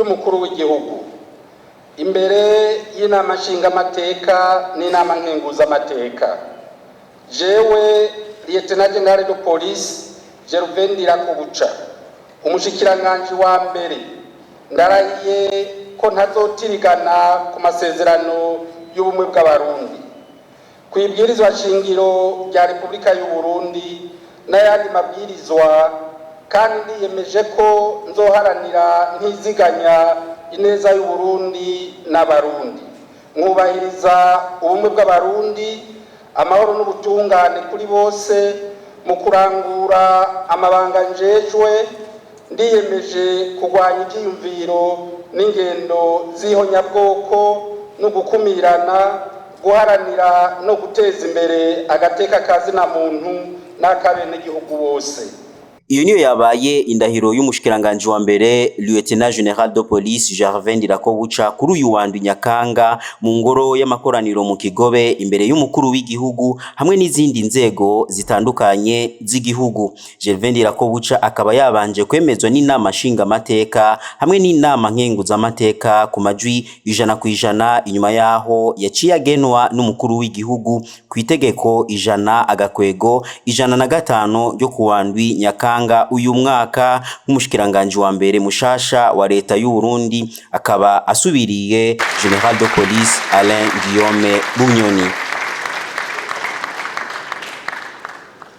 y'umukuru w'igihugu imbere y'inama nshingamateka n'inama nkenguzamateka, jewe Lieutenant General de Police Gervais Ndirakobuca, umushikiranganji wa mbere, ndarahiye ko ntazotirigana ku masezerano y'ubumwe bw'Abarundi, ku ibwirizwa shingiro rya Repubulika y'u Burundi n'ayandi mabwirizwa, kandi ndiyemeje ko nzoharanira ntiziganya ineza y'u Burundi n'Abarundi, mwubahiriza ubumwe bw'Abarundi, amahoro n'ubutungane kuri bose. Mu kurangura amabanga njejwe, ndiyemeje kurwanya ibyiyumviro n'ingendo z'ihonyabwoko no gukumirana, guharanira no guteza imbere agateka kazina muntu n'akabenegihugu bose. Iyo niyo yabaye indahiro y'umushikiranganje wa mbere, Lieutenant General de Police Gervais Ndirakobuca, kuri uyu wa 7 Nyakanga mu ngoro y'amakoraniro mu Kigobe, imbere y'umukuru w'igihugu hamwe n'izindi nzego zitandukanye z'igihugu. Gervais Ndirakobuca akaba yabanje kwemezwa n'inama nshingamateka hamwe n'inama nkenguzamateka ku majwi 100%, inyuma yaho yaciye agenwa n'umukuru w'igihugu ku itegeko 100-105 ryo kuwa 7 Nyakanga uyu mwaka nk'umushikiranganje wa mbere mushasha wa leta y'u Burundi, akaba asubiriye General de Police Alain Guillaume Bunyoni.